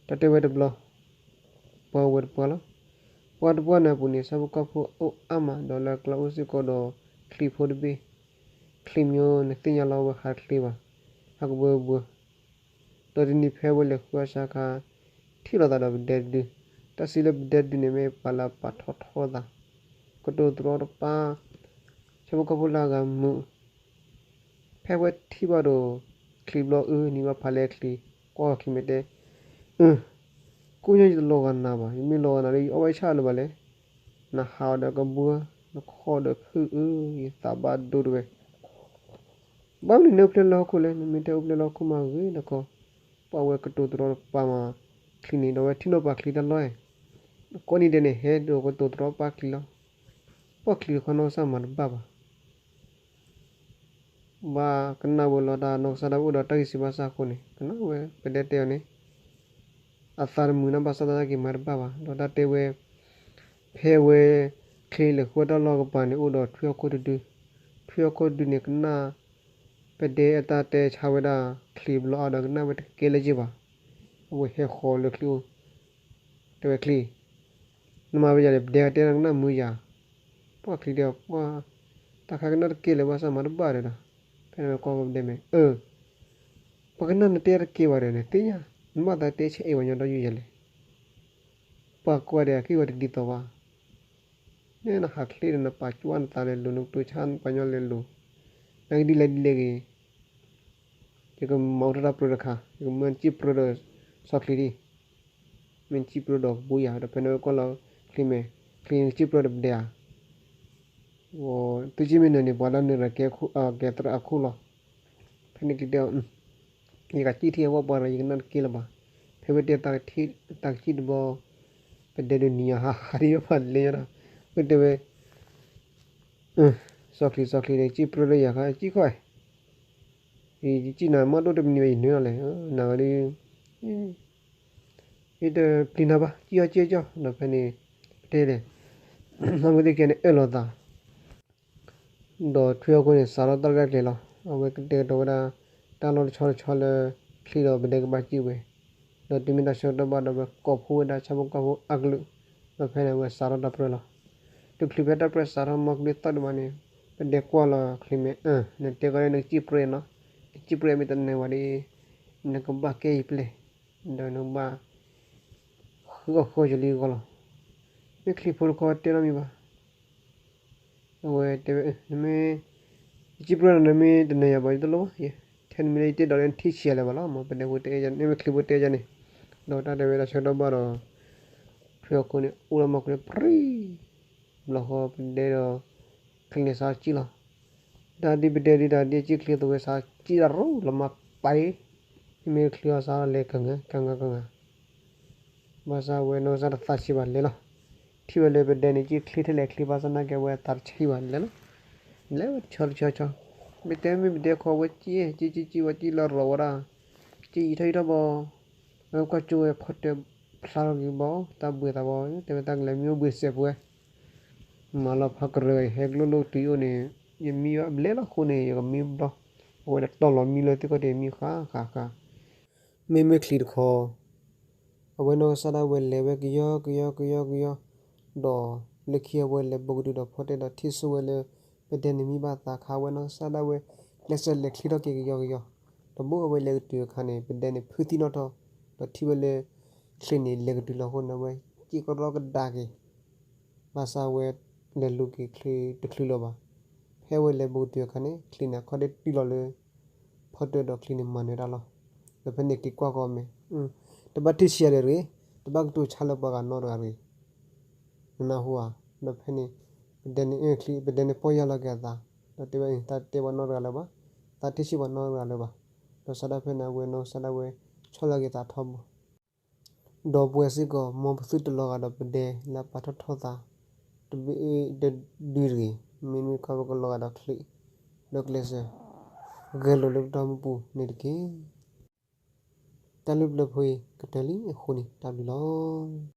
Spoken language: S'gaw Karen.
တၢ်တဲဝဲတဘျီ, ပှၤဝဲတပှၢ်လီၤ. ပှၤတပှၢ်န့ၣ်အပူၤန့ၣ် ဆၣ်ဖိကီၢ်ဖိအိၣ်အါမး ဒီးလၢအကျါအိၣ်စ့ၢ်ကီးဒီးချံးဖိတဘ့ၣ်, ချံးမ့ၢ်နသ့ၣ်ညါလီၤဝဲဟးတချ့ဘၣ်, ဟးကဘၢဘၢ ဒီးတနံၤဖဲဝဲလဲၤဃုအီၣ်ဆၣ်အခါ, ထံၣ်လိာ်သးဒီးပဒဲတဒု, တၢ်စံးလၢပဒဲတဒုန့ၣ်မ့ၢ်ပှၤလၢပာ်ထီၣ်ထီသး, ကတိၤတရီတပါ, ဆၣ်ဖိကီၢ်ဖိလၢအဂၤမုာ်, ဖဲဝဲထံၣ်ဘၣ်ဒီးချံးဘျီအုၣ်နံၤဘၣ်ဖးလဲချံး, ကွၢ်ချံးမဲာ်တဲ, အၢ, ကိးညါယတလီၤဂာ်နၤဘၣ်, ယမ့ၢ်လီၤဂာ်နၤဒီး ယအီၣ်ဘၣ်ဆၣ်လၢၤဘၣ်လဲၣ်, နဟးအီၤဒီးကဘှၢ, နခီၣ်ဒီးဖုအုၣ်, ယသးဘၣ်ဒိတဝဲ ဘၣ်မနုၤနအိၣ်ဖျဲၣ်လၢဟီၣ်ခိၣ်လဲၣ်, နမ့ၢ်တအိၣ်ဖျဲၣ်လၢဟီၣ်ခိၣ်မးဂ့ၤတခီ, ပှၤဝဲကတိၤတရီတပါမးချံးန့ၣ်, ဒီးဝဲထံၣ်နီၣ်ပာ်ချံးတၢ်လီၢ်, ကိးနံၤဒဲးန့ၣ် ဟဲဒီးကတိၤတရီပာ်ချံးလီၤ, ပှၤချံးတခီနီၢ်ကစၢ်မၤတဘၣ်ဘၣ် ဘၣ်ကနၣ်ဝဲလီၤတၢ်နီၢ်ကစၢ်ဒၣ်ဝဲအိၣ်ဒီးတၢ်ဂံၢ်စၢ်ဘါစၢ်အဃိန့ၣ် ကနၣ်ဝဲပဒဲတဲအီၤန့ၣ်, အသးတမုာ်နီၢ်ဘၣ်ဆၣ်သနာ်က့မၤတဘၣ်ဘၣ်, ဒီးတၢ်တဲဝဲ, ဖဲဝဲချံးလဲၤဃုအီၣ်တၢ်လီၢ်ကပၤန့ၣ် အိၣ်ဒီးထွံၣ်ဟီၣ်ခိၣ်တဒု, ထွံၣ်ဟီၣ်ခိၣ်တဒုန့ၣ်ကနၣ်, ပဒဲအတၢ်တဲဆါဝဲဒၣ်ချံးဘျီအါဒီးကနၣ်ဝဲတကဲလၢၤဘၣ်, အဝဲဟဲဃီၤလၢချံးအိၣ် တဲဝဲချံး, နမၤဝဲယၤန့ၣ် ပဒဲကတဲနကနၣ်မုာ်ယၤ, ပှၤချံးတဲအီၤ, တၢ်ခါကနၣ်တကဲလၢၤဘၣ်ဆၣ်မၤတဘၣ်ဒီး, ဖဲန့ၣ်ဝဲကွၢ်ပဒဲမဲာ်, အၢ, ပှၤကနၣ်နတဲတကဲဘၣ်ဒီး နသ့ၣ်ညါ, နဘၣ်သးတဲဆဲးအဲၣ်ပှၤညီဒီးယုၢ်ယၤလဲၣ်, ပှၤကွၢ်ဒီးအက့ၢ်ဝဲတဒ်သိးဘၣ် နဲနဟးချ့ဒီးနပာ်ကွၢ်နသးလဲၤလိၤ နကတိၤဆါပှၤညီလဲၤလိၤ, နကဒ်လဲၣ်ဒ်လဲၣ်ဂ့ၤ, ယကမၤအိၣ်ထီၣ်တၢ်ပြၢတခါ, ယကမၢနစံၣ်ပြၢဒီးစီချံဒံး, မ့ၢ်နစံၣ်ပြၢဒီးကဘိယၤ ဒီးဖဲန့ၣ်ဝဲကွၢ်လီၤချံးမဲာ်, ချံးနကစံၣ်ပြၢဒီးပဒဲဧါ, သုစံၣ်မ့ၢ်နၢၤန့ၣ် ပှၤလၢနုာ်ရၤကဲကဲသရၣ်အခိၣ်လီၤ, ဖဲန့ၣ်ချံးတဲအီၤ ယကစံၣ်ထံအဝဲပှၤဒီး ယကနၣ်တကဲလၢၤဘၣ်, ဖဲဝဲတဲတၢ်ကစံၣ်တဘျီ, ပဒဲဒုးနံၤယၤဟးဟးဒ်ယဖးလဲညါဒီး, ဝဲတဲဝဲ, စီချံစီချံန့ၣ် စံၣ်ပြၢလၢယၤခါ စံၣ်ခီ, ယစံၣ်နၤမးဒိၣ်တမံၤဘၣ် ယနၢၤလီၤလဲၣ်, နၤဝဲဒုး ယတပျံၤနၤဘၣ် စံၣ်အီၤစံၣ်အီၤ ဒီးဖဲန့ၣ် ပတဲလဲၣ်, မ့ၢ်သ့ၣ်ကဲန့ၣ် အၢၣ်လီၤသး ဒီးထွံၣ်ဟီၣ်ခိၣ်န့ၣ် စးထီၣ်တၢ်ရဲၣ်ကျဲၤလီၤ. အဝဲကတဲာ်ကတီၤဝဲဒၣ် တၢ်လီၢ်တဆီတဆီလၢ ချံးဒီးပဒဲကဘၣ်စံၣ်ဝဲ, ဒီးတုၤမ့ၢ်တၢ်ဆၢကတီၢ်ဘၣ်ဒီး ဝဲကိးဖှိၣ်ဝဲဒၣ်ဆၣ်ဖိကီၢ်ဖိအကလုာ်, ဒီးဖဲန့ၣ် အဝဲစးထီၣ်တၢ်ပြၢလီၤ. တချုးဖဲတၢ်ပြၢစးထီၣ်မီၢ်ကဒုသီၣ်ဒံးဘၣ်န့ၣ်, ပဒဲကွၢ်လီၤချံးမဲာ်, နတဲကီးလၢနကစံၣ်ပြၢနီၤ, နစံၣ်ပြၢမ့ၢ်တနၢၤဝဲဒီး နကဘၣ်ကဲယပျဲၢ်, ဒီးနကဘၣ် ဃုအီၣ်ဃုအီၣ်ယလံအဂီၢ်လီၤ. မ့ၢ်ချံးဖိတခီတဲနီတမံၤဘၣ်. အဝဲတဲဝဲ, နမ့ၢ် ယစံၣ်ပြၢဒီးနမ့ၢ်တနၢၤယၤဘၣ် ယတလိၣ်ဘၣ်, ထဲနမ့ၢ်လၢယတအဲၣ်ဒိးလၢနထံၣ်ဆံးယၤလၢၤဘၣ်လီၤ. မ့ၢ်ပဒဲဖိတဲယၤန့ၣ်, မ့ၢ်ချံးဖိတဲယၤန့ၣ်, ဒီးတၢ်တဲဝဲဒၣ်ဆၢကတီၢ်ဘၣ်ဒီး ထွံၣ်ဟီၣ်ခိၣ်န့ၣ် အိၣ်လၢမီၢ်ကဒုပြံ, ဘျီဃီပဒဲဒီး ချံးန့ၣ်စးစံၣ်လီၤ. တၢ်ဒ်ပဒဲဒ်တၢ်ဒ်အစံၣ် ချံးသဝဲစးစံၣ်တၢ်ရူၢ်လီၤမးပာ်အံၤ, မ့မ့ၢ်ချံးအီၤစးထီၣ်လဲၤကငၢကငၢကငၢ ဘၣ်ဆၣ်ဝဲနီၢ်ကစၢ်တသးဆံးဘၣ်လဲၤလီၤ. ထံၣ်ဝဲလၢပဒဲန့ၣ် စံၣ်ချ့ထဲလဲၣ်ချ့ ဘၣ်ဆၣ်သနာ်က့ဝဲအသးတဆံးဘၣ်လဲၤလီၤ. လဲၤဝဲတဆီတဆီဆီ, မ့ၢ်တဲမ့ၢ်ပဒဲခီဝဲစံၣ်, စံၣ်စံၣ်စံၣ်ဝဲစံၣ်လၢရီၤဝဲဒၣ်, စံၣ်ယံာ်ထီၣ်ယံာ်ထီၣ်ဘၣ်, အဝဲကွၢ်ကၠိဝဲဖီတၢၢ်ဖျါထီၣ်က့ၤဘၣ်, တၢ်ဘှံးသးဘၣ်, တဲဝဲတၢ်ကလဲၤမံအိၣ်ဘှံးစဲးပဝဲ မၤလီၤဖးကရၢ ယဟဲကျိၣ်လိၣ်တုၤအံၤအိၣ်န့ၣ် ယမံဘၣ်ဘျဲလီၤအဃိန့ၣ် ယကမံဘျီ, အဝဲဒၣ်တီၢ်လီၤမံလၢသ့ၣ်ခီၣ်ထံးမံဃၣ်ဃၣ်ဃၣ်, မ့မ့ၢ်ချံးတခီ, အဝဲနီၢ်ကစၢ်ဒၣ်ဝဲလဲၤဝဲကယီကယီကယီကယီ, ဒီးလၢခံအဝဲလဲၤဘူးကတုၤဒီးဖီတၢၢ်ဒီးထံၣ်ဆိဝဲလၢ ပဒဲန့ၣ်မံဘၣ်သးခါ အဝဲနီၢ်ကစၢ်ဒၣ်ဝဲ ကျဲးစၢးလဲၤချ့ထီၣ်က့ၤကယီကယီ, ဒီးဘၣ်အဝဲလဲၤကတုၤအခါန့ၣ် ပဒဲန့ၣ်ဖုးသံနီၣ်ထီၣ်, ဒီးထံၣ်ဝဲလၢ ချံးန့ၣ်လဲၤကတုၤလီၤအဃိန့ၣ် အဝဲစံၣ်ကရီကဒါက့ၤ ဘၣ်ဆၣ်ဝဲလဲၤလူၤက့ၤချံးတချုးလၢၤဘၣ်. ဖဲဝဲလဲၤဘူးတုၤအခါန့ၣ် ချံးန့ၣ်အခီၣ်ဒ့တုၤလီၤလၢ ဖီတၢၢ်ဒီးချံးန့ၣ်မၤနၢၤတၢ်လီၤ. ဒီးဖဲန့ၣ်က့ၤကွၢ်ဃီမဲာ်, တဘၣ်ထံၣ်ဆံးယၤဒီးတဂ့ၤ, တဘၣ်ကတိၤဆါလၢပှၤဂၤနီတဂၤတဂ့ၤ, နနၢ်ဟူဧါ. ဒီးဖဲန့ၣ် ပဒဲန့ၣ် ပဒဲန့ၣ်ပီၢ်ယၢ်လီၤက့ၤအသး, ဒီးတဲဝဲ တၢ်တဲပှၤနီတဂၤလၢၤဘၣ်, တၢ်ထံၣ်ဆံးပှၤနီတဂၤလၢၤဘၣ်. ဒီးစးဒၣ်ဖဲန့ၣ် အဝဲနီၢ်ကစၢ်ဒၣ်ဝဲ ဆီၣ်လီၤက့ၤသးထီဘိ ဒီးပဝဲစ့ၢ်ကီး မ်ပသုတလီၤဂာ်ဒီးပဒဲလၢအပာ်ထီၣ်ထီသး တဘ့ၣ်တဒုတဂ့ၤ, မ့မ့ၢ်ခီပကလီၤဂာ်ဒီးချံး ဒီးကျဲးစၢး ဂဲၤလိာ်လၢပတီၢ်မုၢ်ပူၤန့ၣ်တက့ၢ်. တၢ်လုၢ်ပျၢၤဖိအံၤ ကတၢၢ်လံအဃိန့ၣ် တၢ်ဘျုးလီၤ.